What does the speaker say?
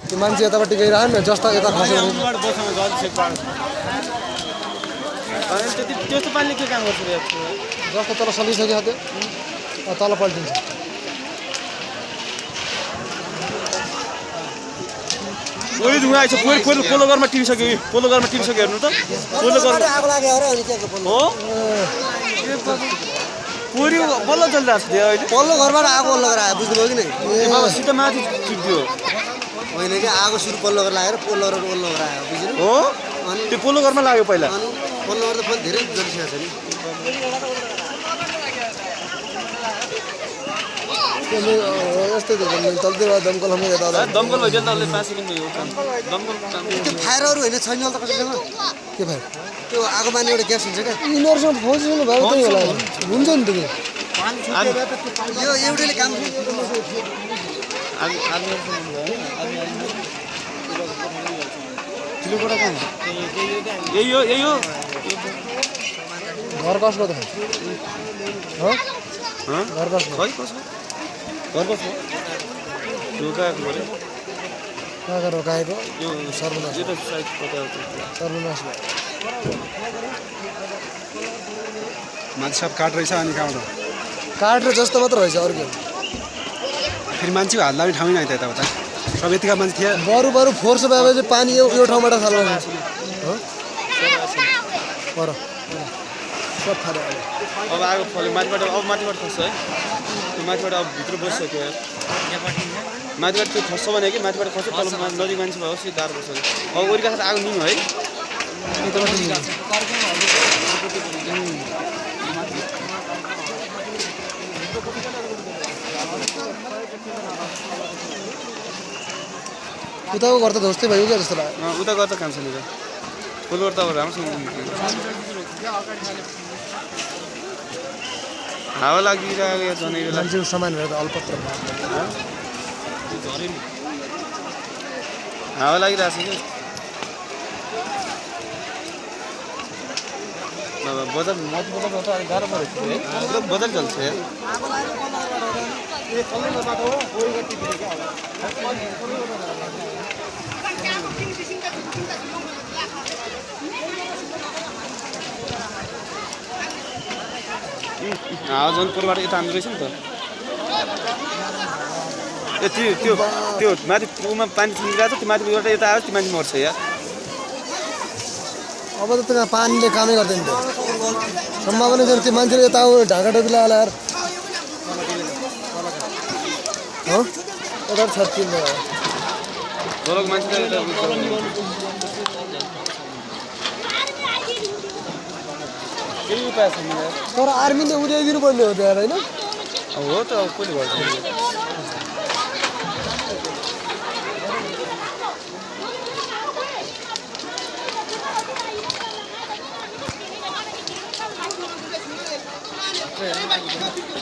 त्यो मान्छे यतापट्टि गइरहन् जस्ता यता खस्यो त्यस्तो पानीले के काम गर्छ जस्तो तल सलिसक्यो त्यो तल पल्टिन्छ ओइ धुवा आइछ पोलो घरमा टिपिसक्यो पोलो घरमा टिपिसक्यो हेर्नु त पोलो घरमा आगो लाग्यो अरे अनि के हो पुरी बल्ल चलिरहेको छ अहिले पल्लो घरबाट आगो लगेर आयो बुझ्नुभयो कि नै बाबा सिधा माथि टिप्दियो होइन कि आगो सुरु पल्लो घर लागेर पल्लो घर ओल्लो घर आयो बुझ्नु हो अनि त्यो पोलो घरमा लाग्यो पहिला अनि पल्लो घर त पनि धेरै जलिसकेको छ नि यस्तै चल्दै भयो दमकल हामी यता दमकल भइदियो त 5 सेकेन्ड भयो दमकल त्यो फायरहरू होइन छैन त कसैसँग के भयो त्यो आगो मार्ने एउटा ग्यास हुन्छ क्या यिनीहरूसँग फोन भएको त्यही होला हुन्छ नि त यो एउटैले काम यही हो घर कसको त घर कसको खै कसको घर कसको ढोकाको गरे कहाँ रोकाएको यो सर्वनाश यो त साइड कता सर्वनाश मान्छे सब काट रहेछ अनि कहाँबाट काठ र जस्तो मात्र रहेछ अरू के फेरि मान्छेको हात लाग्ने ठाउँ नै त यताउता सब यतिका मान्छे थिए बरु फोर्स भए चाहिँ पानी यो ठाउँबाट सर्वनाश हो पर सब खाँदा अब आगो फल्यो माथिबाट अब माथिबाट खस्छ है त्यो माथिबाट अब भित्र बसिसक्यो माथिबाट त्यो खस्छ भने कि माथिबाट खस्छ तल नजिक मान्छे भयो सिधै गाह्रो पर्छ अब ओरिका साथ आगो निम्यो है उताको घर त ध्वस्तै भयो क्या जस्तो लाग्यो उता गर्दा काम छैन फुल गर्दा अब राम्रोसँग हावा लागिरहेको जनै मान्छेको सामानहरू त अल्पत्र हावा लागिरहेको छ कि बजार मत बजार त अलिक गाह्रो परेको थियो है पुरा बजार चल्छ यार जनपुरबाट यता हान्नु रहेछ नि त ए त्यो माथि पुमा पानी छिरिरहेको छ त्यो माथिबाट यता आयो त्यो मान्छे मर्छ यार अब त त्यहाँ पानीले कामै गर्दैन त सम्भावना छ त्यो मान्छेले यता ढाका टोपी लगाएर यार हो यता छत्किन्छ तलको मान्छे केही उपाय छैन तर आर्मीले उद्याइदिनु पर्ने हो त यार होइन हो त अब कसले गर्छ